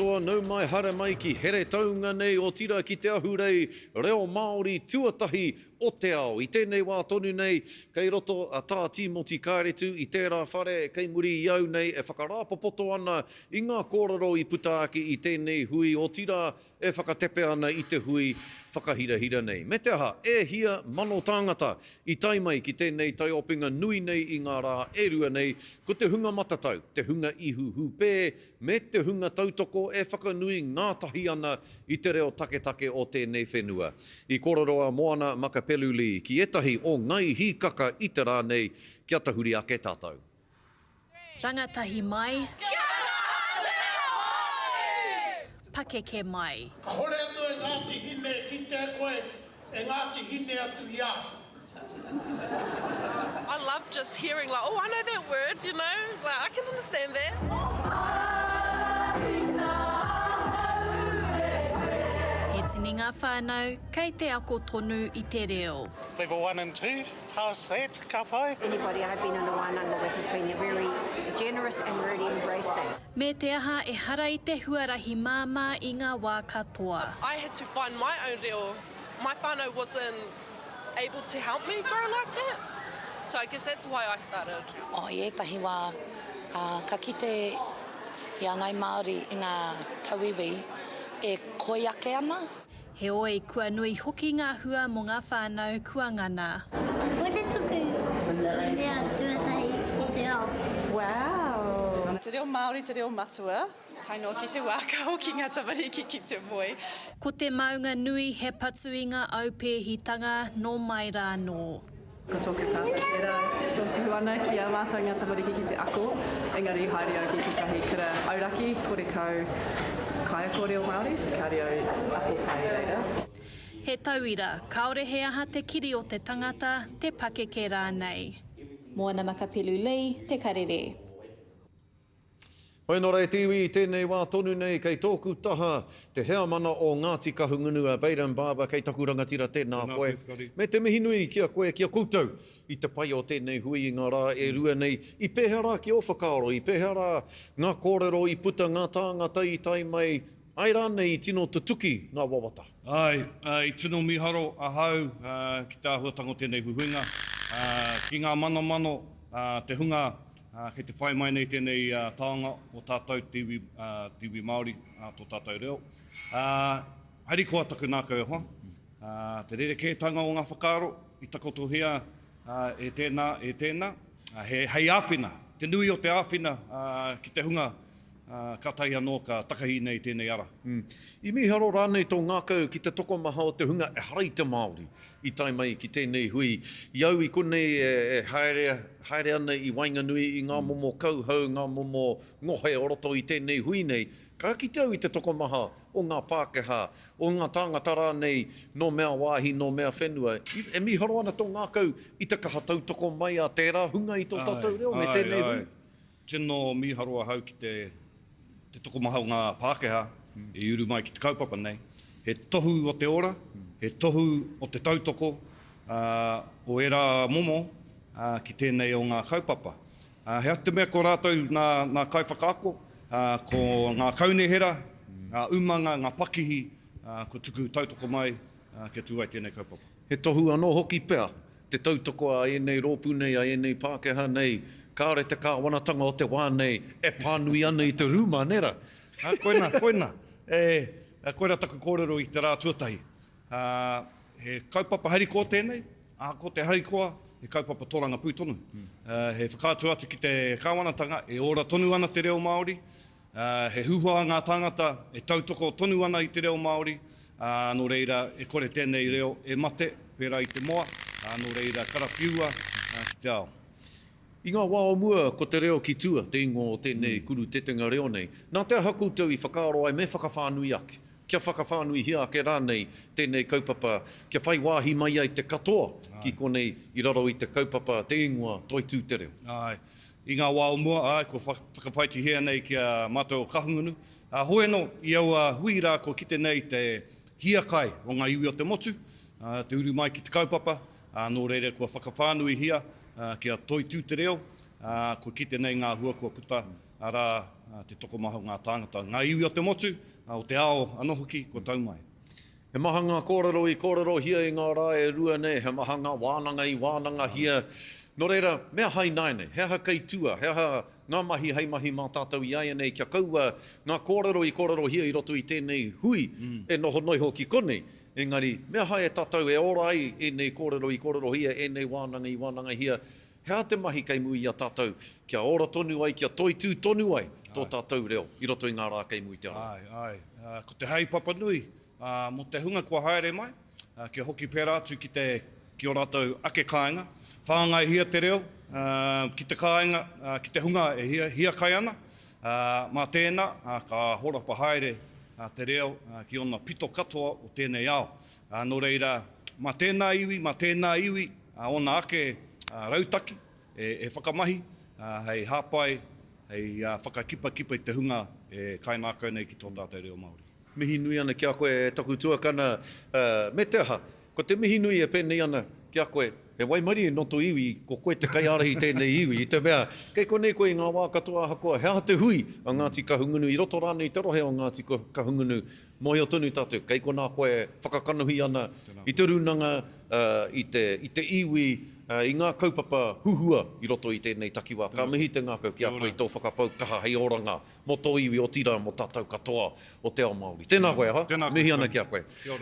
Katoa nau mai haere mai ki Heretaunga nei otira ki te ahurei reo Māori tuatahi o te ao. I tēnei wā tonu nei kei roto a Tā Tīmoti Kāretu i tērā whare kei muri i au nei e whakarāpopoto ana i ngā kōrero i puta ake i tēnei hui otirā e whakatepe ana i te hui whakahirahira nei. Me te aha, e hia mano tāngata i tae mai ki tēnei taiopinga nui nei i ngā rā e rua nei, ko te hunga matatau, te hunga ihu hūpē, me te hunga tautoko e whakanui ngātahi ana i te reo taketake o tēnei whenua. I kōrero a Moana Makapelu Lee ki ētahi o ngai hīkaka i te rā nei, kia tahuri ake tātou. Rangatahi mai. Kia kaha te reo Māori! Pakeke mai. Kahore ano e Ngati Hine e kitea koe e Ngati Hine atu i a au. I love just hearing like, oh I know that word, you know, like I can understand that. He tini ngā whānau kei te ako tonu i te reo. Level one and two, pass that, ka pai. Anybody I've been in the wānanga with has been very generous and really embracing. Me te aha ehara i te huarahi māmā i ngā wā katoa. I had to find my own reo, my whānau wasn't able to help me grow like that so I guess that's why I started. Oh, i ētahi wā, ka kite i a Ngāi Māori i ngā tauiwi e koi ake ana. Heoi, kua nui hoki ngā hua mō ngā whānau kua ngana. Koina toku mea tuatahi i te ao. Wow! Te reo Māori te reo matua. Tae noa ki te wā ka hoki ngā tamariki ki te moe. Ko te maunga nui he patu i ngā aupēhitanga nō mai rā nō. Ko tōku pāpā tērā e tohutohu ana ki a mātou ngā tamariki ki te ako, engari i haere au ki tētahi kura auraki, horekau kaiako reo Māori, so kāore au ako pai i reira. He tauira, kāore he aha te kiri o te tangata, te pakeke rānei. Moana Makapelu Lee, Te Karere. Hoi nō reira te iwi i tēnei wā tonu nei kei tōku taha te heamana o Ngāti Kahungunu a Bayden Barber kei taku rangatira tēnā koe me te mihi nui ki a koe ki a koutou i te pai o tēnei hui i ngā rā e rua nei i pēhea rā ki ō whakaaro i pēhea rā ngā kōrero i puta ngā tāngata i tae mai āe rānei i tino tutuki ngā wawata? Āe, i tino mīharo ahau ki te āhuatanga o tēnei huihuinga ki ngā manomano te hunga Ā, kei te whai mai nei tēnei taonga o tātou te iwi, te iwi Māori, tō tātou reo. Ā, harikoa taku ngākau e hoa. Ā, te rerekētanga o ngā whakaaro i takotohia e tēnā, e tēnā, he hei āwhina, te nui o te āwhina ki te hunga Ā, kātahi anō ka takahi nei tēnei ara. I mīharo rānei tō ngākau ki te tokomaha o te hunga ehara i te Māori i tae mai ki tēnei hui? I au i konei e haere, haere ana i waenganui i ngā momo kauhau, ngā momo ngohe o roto i tēnei hui nei, ka kite au i te tokomaha o ngā Pākehā, o ngā tāngata rānei nō mea wāhi, nō mea whenua. E mīharo ana tō ngākau i te kaha tautoko mai a tērā hunga i tō tātou reo me tēnei hui? Tino mīharo ahau ki te te tokomaha o ngā Pākehā i uru mai ki te kaupapa nei. He tohu o te ora, he tohu o te tautoko o ērā momo ki tēnei o ngā kaupapa. He aha te mea ko rātou nā ngā kaiwhakaako, ko ngā kaunihera, ngā umanga, ngā pakihi kua tuku tautoko mai kia tū ai tēnei kaupapa. He tohu anō hoki pea te tautoko a ēnei rōpū nei, a ēnei Pākehā nei, kāore te kāwanatanga o te wā nei e pānui ana i te rūma, nē rā? Ā, koinā, koinā. E, koirā taku kōrero i te rā tuatahi. Ā, he kaupapa harikoa tēnei, ahakoa te harikoa, he kaupapa torangapū tonu. Ā, he whakaatu atu ki te kāwanatanga e ora tonu ana te reo Māori, Ā, he huhua ngā tāngata e tautoko tonu ana i te reo Māori, ā, nō reira, e kore tēnei reo e mate, pērā i te moa, ā, nō reira, karawhiua ki te ao. I ngā wā o mua, ko Te Reo ki Tua te ingoa o tēnei kuru tetenga reo nei. Nā te aha koutou i whakaaro ai me whakawhānui ake, kia whakawhānuihia ake rānei tēnei kaupapa kia whai wāhi mai ai te katoa ki konei i raro i te kaupapa, te ingoa Toitū Te Reo? Āe. I ngā wā o mua, āe, kua whakawhaitihia nei ki a mātou o Kahungunu. Ā, hoi anō, i aua hui rā kua kite nei te hiakai o ngā iwi o te motu, ā, te uru mai ki te kaupapa, ā, nō reira kua whakawhānuihia, ā, kia toitū te reo, ā, kua kite nei ngā hua kua puta, arā, te tokomaha o ngā tāngata, ngā iwi o te motu, o te ao anō hoki kua tau mai. He maha ngā kōrero i kōrerohia i ngā rā e rua nei, he maha ngā wānanga i wānangahia. Nō reira, me aha ināianei? He aha kei tua? He aha ngā mahi hei mahi mā tātou iāianei kia kaua ngā kōrero i kōrerohia i roto i tēnei hui e noho noa iho ki konei? Engari, me aha e tātou e ora ai ēnei kōrero i kōrerohia, ēnei wānanga i wānangahia? He aha te mahi kei mua i a tātou kia ora tonu ai, kia toitū tonu ai tō tātou reo i roto i ngā rā kei mua i te aroaro? Āe, āe. Ko te haepapa nui mō te hunga kua haere mai, kia hoki pērā atu ki te, ki ō rātou ake kāinga, whāngaihia te reo ki te kāinga, ki te hunga e hiakai ana, mā tēnā ka horapa haere te reo ki ōna pito katoa o tēnei ao. Nō reira, mā tēnā iwi, mā tēnā iwi, ōna ake rautaki e whakamahi hei hāpai, hei whakakipakipa i te hunga e kaingākau nei ki tō tātou reo Māori. Mihi nui ana ki a koe e taku tuakana, me te aha, ko te mihi nui e pēnei ana ki a koe, he waimarie nō tō iwi, ko koe te kaiārahi i tēnei iwi, i te mea, kei konei koe i ngā wā katoa ahakoa he aha te hui a Ngāti Kahungunu i roto rānei i te rohe o Ngāti Kahungunu, Mōhio tonu tātou, kei konā koe e whakakanohi ana i te rūnanga, i te, i te iwi, i ngā kaupapa huhua i roto i tēnei takiwā. Ka mihi te ngākau ki a koe i tō whakapau kaha hei oranga mō tō iwi, otirā mō tātou katoa o te ao Māori. Tēnā koe, aha? Mihi ana ki a koe.